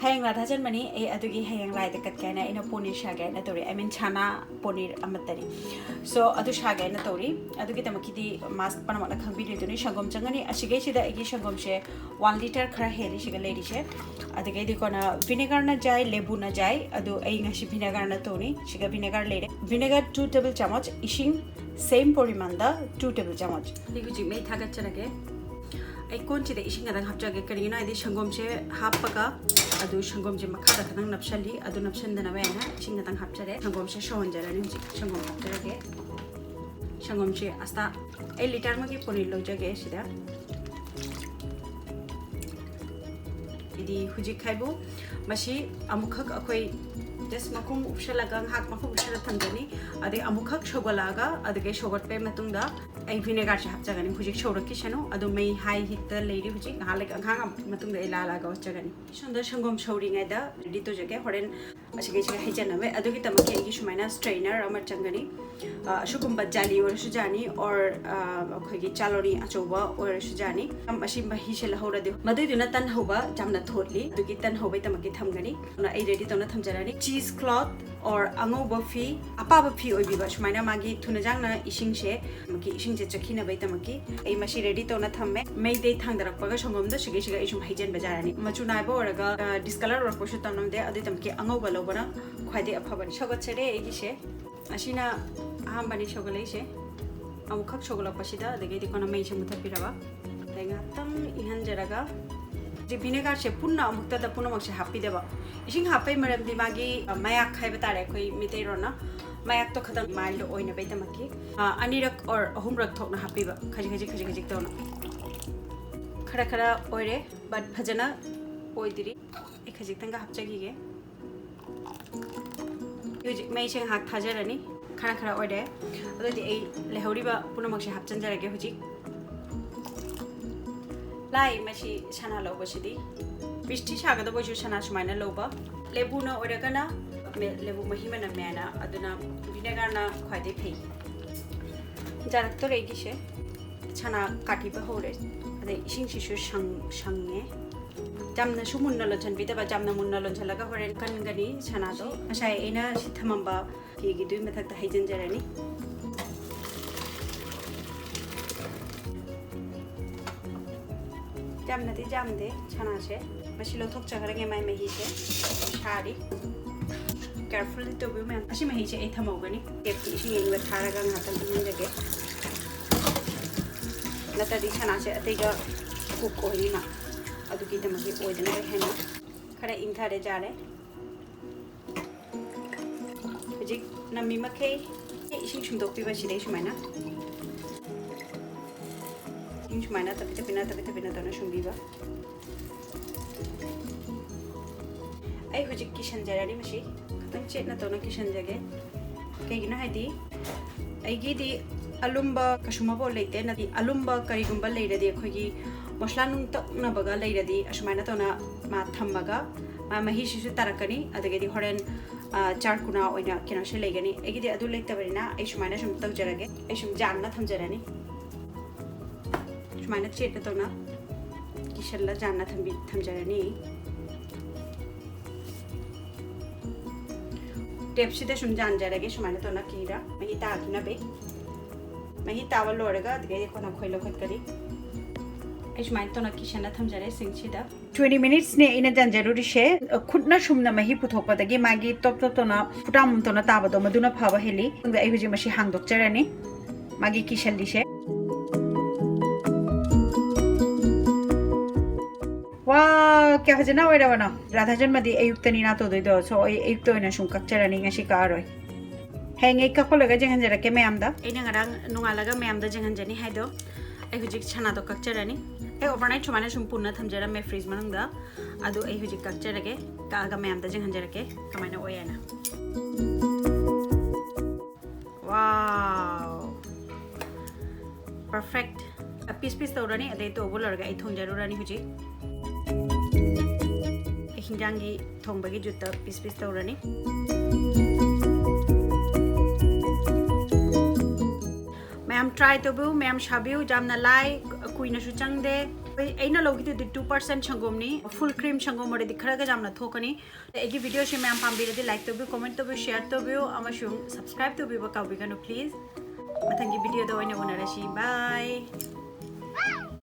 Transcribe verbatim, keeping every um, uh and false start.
ꯍꯌꯦꯡ ꯂꯥ ꯊꯥꯖꯟꯕꯅꯤ ꯑꯩ, ꯑꯗꯨꯒꯤ ꯍꯌꯦꯡ ꯂꯥꯏꯗ ꯀꯠꯀꯦ ꯍꯥꯏꯅ ꯑꯩꯅ ꯄꯣꯅꯤꯔ ꯁꯥꯒꯦ ꯍꯥꯏꯅ ꯇꯧꯔꯤ꯫ I mean, Sana ꯄꯣꯅꯤꯔ ꯑꯃꯠꯇꯅꯤ꯫ So, ꯑꯗꯨ ꯁꯥꯒꯦ ꯍꯥꯏꯅ ꯇꯧꯔꯤ꯫ ꯑꯗꯨꯒꯤꯗꯃꯛꯀꯤꯗꯤ mask ꯄꯨꯝꯅꯃꯛꯅ ꯈꯪꯕꯤꯔꯤꯗꯨꯅꯤ, ꯁꯪꯒꯣꯝ ꯆꯪꯒꯅꯤ꯫ ꯑꯁꯤꯒꯩꯁꯤꯗ ꯑꯩꯒꯤ ꯁꯪꯒꯣꯝꯁꯦ one liter ꯈꯔ ꯍꯦꯜꯂꯤ ꯁꯤꯒ ꯂꯩꯔꯤꯁꯦ꯫ ꯑꯗꯨꯗꯒꯤꯗꯤ ꯀꯣꯟꯅ vinegarꯅ ꯖꯥꯏ, ꯂꯦꯕꯨꯅ ꯖꯥꯏ, ꯑꯗꯨ ꯑꯩ ꯉꯁꯤ vinegarꯅ ꯇꯧꯅꯤ꯫ ꯁꯤꯒ vinegar ꯂꯩꯔꯦ꯫ Vinegar two table ꯆꯥꯃꯁ, ꯏꯁꯤꯡ same ꯄꯣꯔꯤꯃꯥꯟꯗ two table ꯆꯥꯃꯁ꯫ ꯑꯩ ꯍꯧꯖꯤꯛ ꯃꯩ ꯊꯥꯒꯠꯆꯔꯒꯦ꯫ ꯑꯩ ꯀꯣꯟꯁꯤꯗ ꯏꯁꯤꯡ ꯈꯛꯇꯪ ꯍꯥꯞꯆꯒꯦ, ꯀꯔꯤꯒꯤꯅꯣ ꯍꯥꯏꯗꯤ ꯁꯪꯒꯣꯝꯁꯦ ꯍꯥꯞꯄꯒ, ꯑꯗꯨ ꯁꯪꯒꯣꯝꯁꯦ ꯃꯈꯥꯗ ꯈꯛꯇꯪ ꯅꯞꯁꯜꯂꯤ, ꯑꯗꯨ ꯅꯞꯁꯟꯗꯅꯕ ꯍꯥꯏꯅ ꯏꯁꯤꯡ ꯈꯛꯇꯪ ꯍꯥꯞꯆꯔꯦ꯫ ꯁꯪꯒꯣꯝꯁꯦ ꯁꯧꯍꯟꯖꯔꯅꯤ꯫ ꯍꯧꯖꯤꯛ ꯁꯪꯒꯣꯝ ꯍꯥꯞꯆꯔꯒꯦ꯫ ꯁꯪꯒꯣꯝꯁꯦ ꯑꯁꯇꯥ ꯑꯩ liter ꯑꯃꯒꯤ ꯄꯣꯅꯤꯔ ꯂꯧꯖꯒꯦ ꯁꯤꯗ꯫ ꯍꯥꯏꯗꯤ ꯍꯧꯖꯤꯛ ꯍꯥꯏꯕꯨ ꯃꯁꯤ ꯑꯃꯨꯛꯈꯛ ꯑꯩꯈꯣꯏ just ꯃꯈꯨꯝ ꯎꯞꯁꯜꯂꯒ ꯉꯥꯏꯍꯥꯛ ꯃꯈꯨꯝ ꯎꯞꯁꯜꯂꯒ ꯊꯝꯖꯅꯤ꯫ ꯑꯗꯩ ꯑꯃꯨꯛꯈꯛ ꯁꯧꯒꯠꯂꯛꯑꯒ, ꯑꯗꯨꯗꯒꯤ ꯁꯧꯒꯠꯄꯩ ꯃꯇꯨꯡꯗ ꯑꯩ vinegarꯁꯦ ꯍꯥꯞꯆꯒꯅꯤ꯫ ꯍꯧꯖꯤꯛ ꯁꯧꯔꯛꯈꯤꯁꯅꯨ, ꯑꯗꯨ ꯃꯩ high heatꯇ ꯂꯩꯔꯤ꯫ ꯍꯧꯖꯤꯛ ꯉꯥꯏꯍꯥꯛ ꯂꯩ, ꯉꯥꯏꯍꯥꯛ ꯃꯇꯨꯡꯗ ꯑꯩ ꯂꯥꯜꯂꯛꯑꯒ ꯍꯣꯠꯆꯒꯅꯤ꯫ ꯁꯣꯝꯗ ꯁꯪꯒꯣꯝ ꯁꯧꯔꯤꯉꯩꯗ ready ꯇꯧꯖꯒꯦ꯫ ꯍꯣꯔꯦꯟ ꯑꯁꯤꯒꯩꯁꯤꯒ ꯍꯩꯖꯟꯅꯕ, ꯑꯗꯨꯒꯤꯗꯃꯛꯀꯤ ꯑꯩꯒꯤ ꯁꯨꯃꯥꯏꯅ strainer ꯑꯃ ꯆꯪꯒꯅꯤ꯫ ꯑ, ꯑꯁꯤꯒꯨꯝꯕ ꯖꯥꯂꯤ ꯑꯣꯏꯔꯁꯨ ꯌꯥꯅꯤ, or, ꯑ, ꯑꯩꯈꯣꯏꯒꯤ ꯆꯥꯂꯣꯅꯤ ꯑꯆꯧꯕ ꯑꯣꯏꯔꯁꯨ ꯌꯥꯅꯤ꯫ ꯌꯥꯝ ꯑꯁꯤ ꯃꯍꯤꯁꯦ ꯂꯧꯍꯧꯔꯗꯤ ꯃꯗꯨꯏꯗꯨꯅ ꯇꯟ ꯍꯧꯕ ꯌꯥꯝꯅ ꯊꯣꯠꯂꯤ, ꯑꯗꯨꯒꯤ ꯇꯟ ꯍꯧꯕꯩꯗꯃꯛꯀꯤ ꯊꯝꯒꯅꯤ꯫ ꯑꯗꯨꯅ ꯑꯩ ready ꯇꯧꯅ ꯊꯝꯖꯔꯅꯤ꯫ Cheese cloth or ꯑꯉꯧꯕ ꯐꯤ, ꯑꯄꯥꯕ ꯐꯤ ꯑꯣꯏꯕꯤꯕ, ꯁꯨꯃꯥꯏꯅ ꯃꯥꯒꯤ ꯊꯨꯅ ꯌꯥꯡꯅ ꯏꯁꯤꯡꯁꯦ, ꯃꯥꯒꯤ ꯏꯁꯤꯡꯁꯦ ꯆꯠꯈꯤꯅꯕꯩꯗꯃꯛꯀꯤ ꯑꯩ ꯃꯁꯤ ready ꯇꯧꯅ ꯊꯝꯃꯦ꯫ ꯃꯩꯗꯩ ꯊꯥꯡꯗꯔꯛꯄꯒ ꯁꯪꯒꯣꯝꯗꯣ ꯁꯤꯒꯩꯁꯤꯒ ꯑꯩ ꯁꯨꯝ ꯍꯩꯖꯤꯟꯕ ꯌꯥꯔꯅꯤ꯫ ꯃꯆꯨ ꯅꯥꯏꯕ ꯑꯣꯏꯔꯒ, ꯑ, discolor ꯑꯣꯏꯔꯛꯄꯁꯨ ꯇꯧꯅꯝꯗꯦ, ꯑꯗꯨꯏꯗꯃꯛꯀꯤ ꯑꯉꯧꯕ ꯂꯧꯕꯅ ꯈ꯭ꯋꯥꯏꯗꯩ ꯑꯐꯕꯅꯤ꯫ ꯁꯧꯒꯠꯆꯔꯦ ꯑꯩꯒꯤꯁꯦ꯫ ꯑꯁꯤꯅ ꯑꯍꯥꯟꯕꯅꯤ ꯁꯧꯒꯠꯂꯛꯏꯁꯦ꯫ ꯑꯃꯨꯛꯈꯛ ꯁꯧꯒꯠꯂꯛꯄꯁꯤꯗ, ꯑꯗꯒꯤꯗꯤ ꯀꯣꯟꯅ ꯃꯩꯁꯦ ꯃꯨꯊꯠꯄꯤꯔꯕ, ꯑꯗꯩ ꯉꯥꯏꯍꯥꯛꯇꯪ ꯏꯪꯍꯟꯖꯔꯒ, ꯍꯧꯖꯤꯛ vinegarꯁꯦ ꯄꯨꯟꯅ ꯑꯃꯨꯛꯇꯗ ꯄꯨꯝꯅꯃꯛꯁꯦ ꯍꯥꯞꯄꯤꯗꯕ꯫ ꯏꯁꯤꯡ ꯍꯥꯞꯄꯩ ꯃꯔꯝꯗꯤ ꯃꯥꯒꯤ, ꯑ, ꯃꯌꯥꯛ ꯍꯥꯏꯕ ꯇꯥꯔꯦ, ꯑꯩꯈꯣꯏ ꯃꯤꯇꯩꯔꯣꯟꯅ ꯃꯌꯥꯛꯇꯣ ꯈꯇꯪ mild ꯑꯣꯏꯅꯕꯩꯗꯃꯛꯀꯤ, ꯑ, ꯑꯅꯤꯔꯛ or ꯑꯍꯨꯝꯔꯛ ꯊꯣꯛꯅ ꯍꯥꯞꯄꯤꯕ, ꯈꯖꯤꯛ ꯈꯖꯤꯛ ꯈꯖꯤꯛ ꯈꯖꯤꯛ ꯇꯧꯅ꯫ ꯈꯔ ꯈꯔ ꯑꯣꯏꯔꯦ, but ꯐꯖꯅ ꯑꯣꯏꯗ꯭ꯔꯤ꯫ ꯑꯩ ꯈꯖꯤꯛꯇꯪꯒ ꯍꯥꯞꯆꯈꯤꯒꯦ꯫ ꯍꯧꯖꯤꯛ ꯃꯩꯁꯦ ꯉꯥꯏꯍꯥꯛ ꯊꯥꯖꯔꯅꯤ꯫ ꯈꯔ ꯈꯔ ꯑꯣꯏꯔꯦ꯫ ꯑꯗꯨꯗꯤ ꯑꯩ ꯂꯩꯍꯧꯔꯤꯕ ꯄꯨꯝꯅꯃꯛꯁꯦ ꯍꯥꯞꯆꯤꯟꯖꯔꯒꯦ ꯍꯧꯖꯤꯛ꯫ ꯂꯥꯏ, ꯃꯁꯤ ꯁꯅꯥ ꯂꯧꯕꯁꯤꯗꯤ꯫ Pastry ꯁꯥꯒꯗꯕ ꯑꯣꯏꯁꯨ ꯁꯅꯥ ꯁꯨꯃꯥꯏꯅ ꯂꯧꯕ꯫ ꯂꯦꯕꯨꯅ ꯑꯣꯏꯔꯒꯅ ꯃꯦ-, ꯂꯦꯕꯨ ꯃꯍꯤ ꯃꯅꯝ ꯃꯌꯥꯝꯅ, ꯑꯗꯨꯅ vinegarꯅ ꯈ꯭ꯋꯥꯏꯗꯩ ꯐꯩ꯫ ꯌꯥꯔꯛꯇꯣꯔꯦ ꯑꯩꯒꯤꯁꯦ꯫ ꯁꯅꯥ ꯀꯥꯊꯤꯕ ꯍꯧꯔꯦ꯫ ꯑꯗꯩ ꯏꯁꯤꯡꯁꯤꯁꯨ ꯁꯪ-, ꯁꯪꯉꯦ꯫ ꯌꯥꯝꯅꯁꯨ ꯃꯨꯟꯅ ꯂꯣꯟꯁꯤꯟꯕꯤꯗꯕ, ꯌꯥꯝꯅ ꯃꯨꯟꯅ ꯂꯣꯟꯁꯤꯜꯂꯒ ꯍꯣꯔꯦꯟ ꯀꯟꯒꯅꯤ ꯁꯅꯥꯗꯣ꯫ ꯉꯁꯥꯏ ꯑꯩꯅ ꯁꯤ ꯊꯝꯃꯝꯕ ꯐꯤꯒꯤꯗꯨꯒꯤ ꯃꯊꯛꯇ ꯍꯩꯖꯤꯟꯖꯔꯅꯤ꯫ ꯌꯥꯝꯅꯗꯤ ꯌꯥꯝꯗꯦ ꯁꯅꯥꯁꯦ꯫ ꯃꯁꯤ ꯂꯧꯊꯣꯛꯆꯈ꯭ꯔꯒꯦ ꯃꯥꯏ ꯃꯍꯤꯁꯦ꯫ ꯁꯥꯔꯤ꯫ Carefully ꯇꯧꯕꯤꯌꯨ ꯃꯌꯥꯝ꯫ ꯑꯁꯤ ꯃꯍꯤꯁꯦ ꯑꯩ ꯊꯝꯍꯧꯒꯅꯤ꯫ Tapꯀꯤ ꯏꯁꯤꯡ ꯑꯏꯪꯕ ꯊꯥꯔꯒ ꯉꯥꯛꯇꯪ ꯏꯪꯍꯟꯖꯒꯦ꯫ ꯅꯠꯇ꯭ꯔꯗꯤ ꯁꯅꯥꯁꯦ ꯑꯇꯩꯒ cook ꯑꯣꯏꯅꯤꯅ꯫ ꯑꯗꯨꯒꯤꯗꯃꯛꯀꯤ ꯑꯣꯏꯗꯅꯕ ꯍꯦꯟꯅ ꯈꯔ ꯏꯪꯊꯔꯦ ꯌꯥꯔꯦ꯫ ꯍꯧꯖꯤꯛ ꯅꯝꯃꯤ ꯃꯈꯩ ꯏꯁꯤꯡ ꯁꯨꯝꯗꯣꯛꯄꯤꯕ ꯁꯤꯗꯩ ꯁꯨꯃꯥꯏꯅ꯫ ꯏꯁꯤꯡ ꯁꯨꯃꯥꯏꯅ ꯇꯞꯄꯤ ꯇꯞꯄꯤꯅ, ꯇꯞꯄꯤ ꯇꯞꯄꯤꯅ ꯇꯧꯅ ꯁꯨꯝꯕꯤꯕ꯫ ꯑꯩ ꯍꯧꯖꯤꯛ ꯀꯤꯁꯟꯖꯔꯅꯤ ꯃꯁꯤ꯫ ꯈꯤꯇꯪ ꯆꯦꯠꯅ ꯇꯧꯅ ꯀꯤꯁꯟꯖꯒꯦ꯫ ꯀꯩꯒꯤꯅꯣ ꯍꯥꯏꯗꯤ ꯑꯩꯒꯤꯗꯤ ꯑꯂꯨꯝꯕ ꯀꯩꯁꯨꯝ ꯑꯃꯐꯥꯎ ꯂꯩꯇꯦ꯫ ꯅꯠꯇꯦ, ꯑꯂꯨꯝꯕ ꯀꯔꯤꯒꯨꯝꯕ ꯂꯩꯔꯗꯤ, ꯑꯩꯈꯣꯏꯒꯤ ꯃꯁꯂꯥ ꯅꯨꯡ ꯇꯛꯅꯕꯒ ꯂꯩꯔꯗꯤ ꯑꯁꯨꯃꯥꯏꯅ ꯇꯧꯅ ꯃꯥ ꯊꯝꯃꯒ ꯃꯥ ꯃꯍꯤꯁꯤꯁꯨ ꯇꯥꯔꯛꯀꯅꯤ꯫ ꯑꯗꯒꯤꯗꯤ ꯍꯣꯔꯦꯟ, ꯑ, ꯆꯥꯔ ꯀꯨꯅꯥ ꯑꯣꯏꯅ ꯀꯩꯅꯣꯁꯦ ꯂꯩꯒꯅꯤ꯫ ꯑꯩꯒꯤꯗꯤ ꯑꯗꯨ ꯂꯩꯇꯕꯅꯤꯅ ꯑꯩ ꯁꯨꯃꯥꯏꯅ ꯁꯨꯝ ꯇꯧꯖꯔꯒꯦ꯫ ꯑꯩ ꯁꯨꯝ ꯌꯥꯟꯅ ꯊꯝꯖꯔꯅꯤ꯫ ꯁꯨꯃꯥꯏꯅ ꯆꯦꯠꯅ ꯇꯧꯅ ꯀꯤꯁꯜꯂ ꯌꯥꯟꯅ ꯊꯝꯕꯤ-, ꯊꯝꯖꯔꯅꯤ꯫ Tapꯁꯤꯗ ꯁꯨꯝ ꯌꯥꯟꯖꯔꯒꯦ, ꯁꯨꯃꯥꯏꯅ ꯇꯧꯅ ꯀꯤꯔ ꯃꯍꯤ ꯇꯥꯈꯤꯅꯕ꯫ ꯃꯍꯤ ꯇꯥꯕ ꯂꯣꯏꯔꯒ ꯑꯗꯨꯗꯒꯤꯗꯤ ꯑꯩꯈꯣꯏꯅ ꯈꯣꯏ ꯂꯧꯈꯠꯀꯅꯤ꯫ ꯑꯩ ꯁꯨꯃꯥꯏꯅ ꯇꯧꯅ ꯀꯤꯁꯟꯅ ꯊꯝꯖꯔꯦ ꯁꯤꯡꯁꯤꯗ꯫ Twenty minutesꯅꯦ ꯑꯩꯅ ꯌꯥꯟꯖꯔꯨꯔꯤꯁꯦ꯫ ꯈꯨꯠꯅ ꯁꯨꯝꯅ ꯃꯍꯤ ꯄꯨꯊꯣꯛꯄꯗꯒꯤ ꯃꯥꯒꯤ ꯇꯣꯞ ꯇꯣꯞ ꯇꯧꯅ ꯐꯨꯇꯥꯝ ꯇꯧꯅ ꯇꯥꯕꯗꯣ, ꯃꯗꯨꯅ ꯐꯕ ꯍꯦꯜꯂꯤ꯫ ꯑꯗꯨꯒ ꯑꯩ ꯍꯧꯖꯤꯛ ꯃꯁꯤ ꯍꯥꯡꯗꯣꯛꯆꯔꯅꯤ, ꯃꯥꯒꯤ ꯀꯤꯁꯜꯂꯤꯁꯦ꯫ ꯋꯥ, ꯀꯌꯥ ꯐꯖꯅ ꯑꯣꯏꯔꯕꯅꯣ? ꯔꯥꯙꯥ ꯖꯟꯃꯗꯤ ꯑꯌꯨꯛꯇꯅꯤꯅ ꯇꯧꯗꯣꯏꯗꯣ, so ꯑꯩ ꯑꯌꯨꯛꯇ ꯑꯣꯏꯅ ꯁꯨꯝ ꯀꯛꯆꯔꯅꯤ, ꯉꯁꯤ ꯀꯛꯑꯔꯣꯏ꯫ ꯍꯌꯦꯡ ꯑꯩ ꯀꯛꯄ ꯂꯣꯏꯔꯒ ꯌꯦꯡꯍꯟꯖꯔꯛꯀꯦ ꯃꯌꯥꯝꯗ꯫ ꯑꯩꯅ ꯉꯔꯥꯡ ꯅꯣꯡꯉꯥꯜꯂꯒ ꯃꯌꯥꯝꯗ ꯌꯦꯡꯍꯟꯖꯅꯤ ꯍꯥꯏꯗꯣ꯫ ꯑꯩ ꯍꯧꯖꯤꯛ ꯁꯅꯥꯗꯣ ꯀꯛꯆꯔꯅꯤ꯫ ꯑꯩ overnight ꯁꯨꯃꯥꯏꯅ ꯁꯨꯝ ꯄꯨꯟꯅ ꯊꯝꯖꯔꯝꯃꯦ fridge ꯃꯅꯨꯡꯗ꯫ ꯑꯗꯨ ꯑꯩ ꯍꯧꯖꯤꯛ ꯀꯛꯆꯔꯒꯦ, ꯀꯛꯑꯒ ꯃꯌꯥꯝꯗ ꯌꯦꯡꯍꯟꯖꯔꯛꯀꯦ ꯀꯃꯥꯏꯅ ꯑꯣꯏ ꯍꯥꯏꯅ꯫ Wow! Perfect. Piece piece ꯇꯧꯔꯅꯤ, ꯑꯗꯩ ꯇꯧꯕ ꯂꯣꯏꯔꯒ ꯑꯩ ꯊꯣꯡꯖꯔꯨꯔꯅꯤ ꯍꯧꯖꯤꯛ꯫ ꯑꯩ ꯍꯤꯟꯖꯥꯡꯒꯤ ꯊꯣꯡꯕꯒꯤ ꯖꯨꯠꯇ piece piece ꯇꯧꯔꯅꯤ꯫ ꯃꯌꯥꯝ try ꯇꯧꯕꯤꯌꯨ, ꯃꯌꯥꯝ ꯁꯥꯕꯤꯌꯨ, ꯌꯥꯝꯅ ꯂꯥꯏ, ꯀꯨꯏꯅꯁꯨ ꯆꯪꯗꯦ꯫ ꯑꯩ- ꯑꯩꯅ ꯂꯧꯈꯤꯗꯨꯗꯤ two percent ꯁꯪꯒꯣꯝꯅꯤ꯫ Full cream ꯁꯪꯒꯣꯝ ꯑꯣꯏꯔꯗꯤ ꯈꯔꯒ ꯌꯥꯝꯅ ꯊꯣꯛꯀꯅꯤ꯫ ꯑꯩꯒꯤ video ꯁꯦ ꯃꯌꯥꯝ ꯄꯥꯝꯕꯤꯔꯗꯤ like ꯇꯧꯕꯤꯌꯨ, comment ꯇꯧꯕꯤꯌꯨ, share ꯇꯧꯕꯤꯌꯨ ꯑꯃꯁꯨꯡ subscribe ꯇꯧꯕꯤꯕ ꯀꯥꯎꯕꯤꯒꯅꯨ please꯫ ꯃꯊꯪꯒꯤ video ꯗ ꯑꯣꯏꯅ ꯎꯅꯔꯁꯤ꯫ Bye꯫